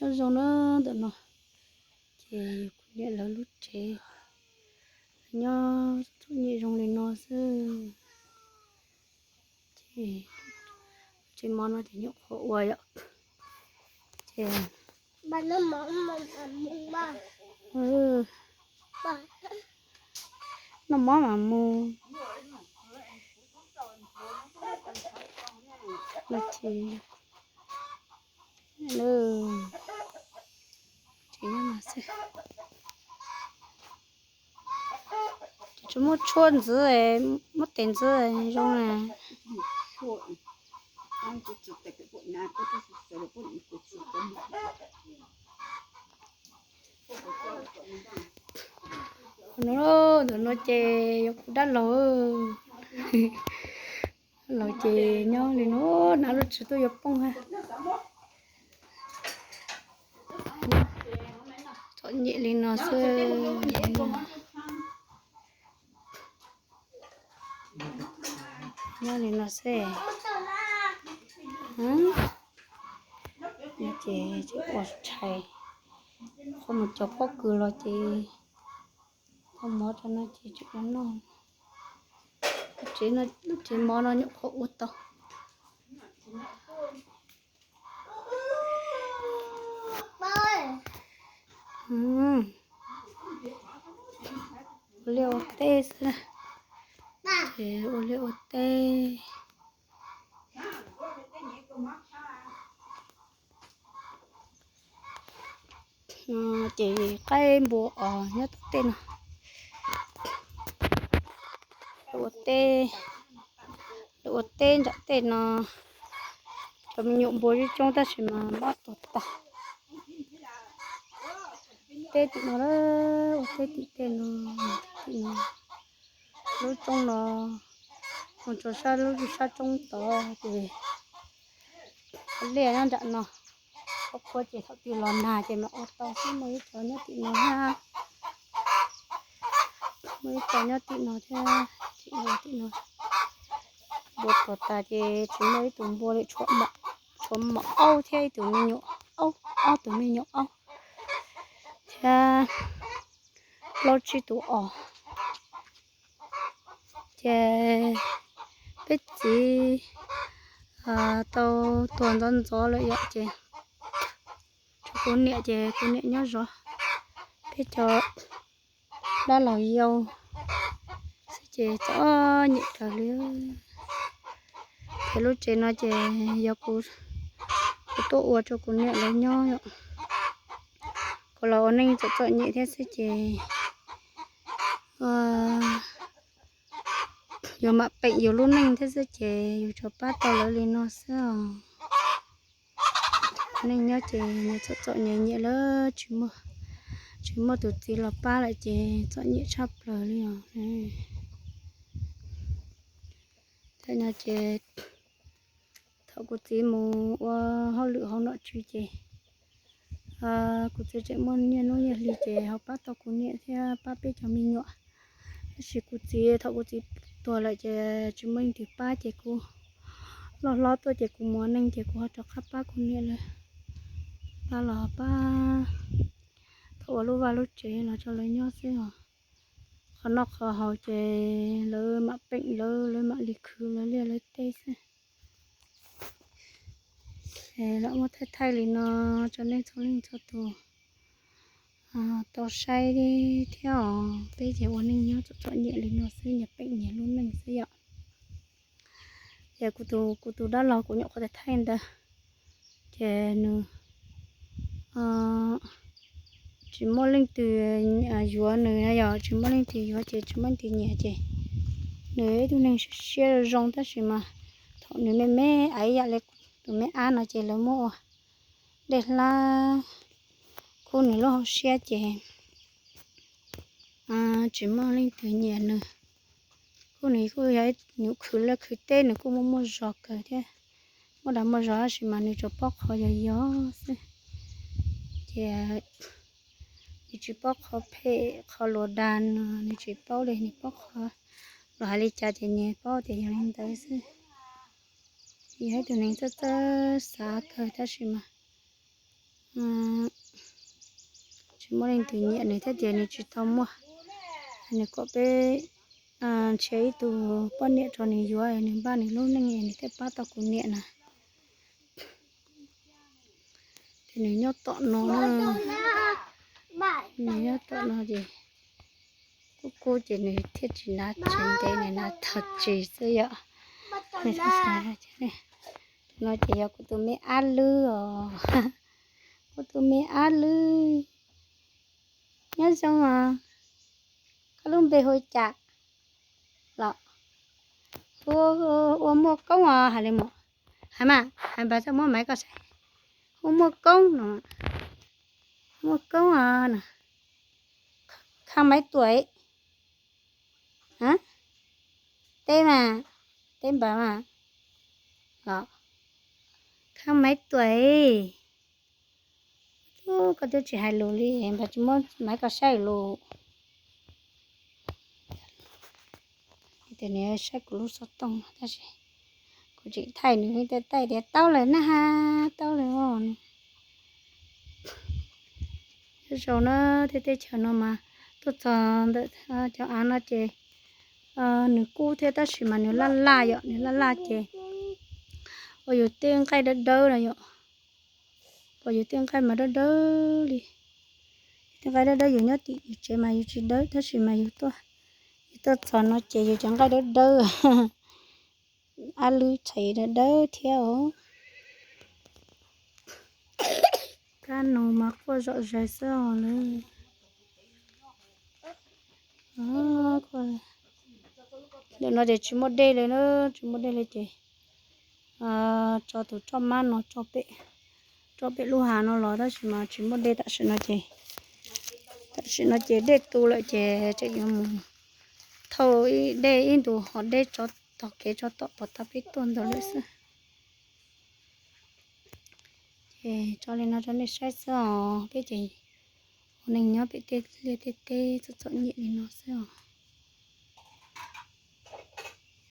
Nyob zoo na, ntawm no ces yog kuv niam lawv lub tsev, nyob txom nyem zoo li no xwb. Ces tsev mov no ces nyuam qhuav ua yom. Ces noj mov mas mus no ces tsis muaj tshuaj ntxiv, muab tes ntxiv zoo na. No, ntawm no ces yog kuv dab laug, laug ces nyob li no, hnav lub tsev tuaj yuav poob ha. Txom nyem li no xwb. Nyob li no xwb. Ces tsis ua tshais, qhov mus cov pob kws los ces tau mov rau no ces tsis ua noj. Lub tsev mov no nyuam qhuav ua tau. Ua liaj ua teb xwb, ces ua liaj ua teb. Ces qaib npua os nyob tom tej no. Lawv ua teb, lawv ua teb nram tej no, cov me nyuam npua coob coob tab sis mas mob tuag tag. Teb tim no, ua teb tim tej no, tim no, lub roob no, mus rau sab lub sab roob tod ces liaj nyob nram no. Qhuav qhuav ces thaum twg los nag ces mam ua tau xwb, muaj ib co nyob tim no thiab, muaj ib co nyob tim no thiab, tim no, tim no. Npua tuag tas ces tsis muaj ib tug npua li, tshuav mom aub thiab ib tug me nyuam aub, ob tug me nyuam aub thiab plaub tsib tus os. Ces peb txiv tau tuag ntxov ntxov lawm yom, ces tshuav kuv niam ces kuv niam nyob zov peb cov dab laug yau xwb ces txom nyem kawg li. Ces lub tsev no ces yog kuv, kuv tuaj ua rau kuv niam lawv nyob yom. Kuv los ua neej txom txom nyem thiab xwb ces yus mam peem yus lub neej thiab xwb ces yus tsuas pab tau lawv li no xwb os. Neej nyob ces nyias txom txom nyias nyiam lawm, tsis muaj, tsis muaj tus txiv los pab lawm ces txom nyem tshaj plaws li os. Thaum no ces thaum kuv txiv mus ua hauj lwm hauv nom tswv ces kuv txiv tseem muaj nyiaj hnub nyiaj hli ces ho pab tau kuv niam thiab pab peb cov me nyuam. Tab sis kuv txiv, thaum kuv txiv tuag lawm ces tsis muaj leej twg pab ces kuv loj hlob tuaj ces kuv mus ua neej ces kuv ho rov qab pab kuv niam lawv, pab los pab thaum ua lub vaj lub tsev los rau lawv nyob xwb os. Qhov noj qhov haus ces lawv mam peem lawv, lawv mam li khwv lawv liaj lawv teb xwb. Ces los muab thaij thaij li no rau nej txhua leej txhua tus tau saib thiab os. Peb ces ua neej nyob txom txom nyem li no xwb, nyias peem nyias lub neej xwb yom. Ces kuv tus, kuv tus dab laug kuv nyuam qhuav thaij ntawd, ces nws tsis muaj leej twg yuav nws na yom, tsis muaj leej twg yuav ces tsis muaj leej twg nyiam ces nws ib tug neeg siab siab zoo tab sis mas thaum nws me me ib yam li tus me ab no ces lawv muab ua dej hlab kub nws lub hauv siab ces tsis muaj leej twg nyiam nws. Kuj nws kuj yog nws khwv liaj khwv teb nws kuj muaj muaj zog kawg thiab, muaj dag muaj zog tab sis mas nws tsuas paub qhov yog yog xwb. Ces nws tsis paub qhov phem qhov luag dag no, nws tsis paub li, nws paub qhov luag hais li cas ces nws paub tias yog li ntawd xwb. Yog ib tug neeg txawj txawj xav kawg tab sis mas tsis muaj leej twg nyiam nws thiab tias nws tsis tau muaj. Nws kom peb nrhiav ib tug poj niam rau nws yuav, nws npaj nws lub neej nws thiaj pab tau kuv niam na. Ces nws nyob tom no, nws nyob tom no ces kub kub ces nws thiaj tsis hnav tsis ntev, nws hnav tag tsis xwb yom. No ces yog kuv tus me ab lwb os, kuv tus me ab lwb. Nyob zoo os, koj lub npe hu cas los? Ua Muaj Koob os, hais li mas. Hais mas, hais npawg txawj muab maiv koj saib. Hu Muaj Koob no, Muaj Koob os no. Khang maiv tuam, teb mas, teb npawg mas los. Khang maiv tuam, koj twb tsis hais lus li, npawg tsis muab maiv koj saib lus. Tias nws saib kuv lub xov tooj tab sis kuv tseem thaij nws, tej thaij tias taub lawm na ha, taub lawm os. Nyob zoo na, tej teb chaws no mas tuaj txog ntawm cov av no ces nws kub thiab tab sis mas nws laj laj yom, nws laj laj ces ua yus tej nqaij dawb dawb no yom. Pom yus tej nqaij mas dawb dawb li. Tej nqaij dawb dawb yus nyob tim yus tsev mas yus tsis dawb tab sis mas yus tuaj, yus tuaj txog no ces yus cov nqaij dawb dawb. Ab lwb txhais dawb dawb thiab os. Kab no mas quaj zom zaws xwb os lawm. Ntawm no ces tsis muaj dej li na, tsis muaj dej li ces tso tus roj mab no tso pem lub hav no los tab sis mas tsis muaj dej tam sim no ces, tam sim no ces dej tu lawm ces tseem yuav mus thauj dej ib ntus ho deb tso tog kev tso tom puag ta peb tuaj ntawd lawm xwb. Ces tso li no rau nej saib xwb os, peb ces ua neej nyob pem tej liaj tej teb txom txom nyem li no xwb os.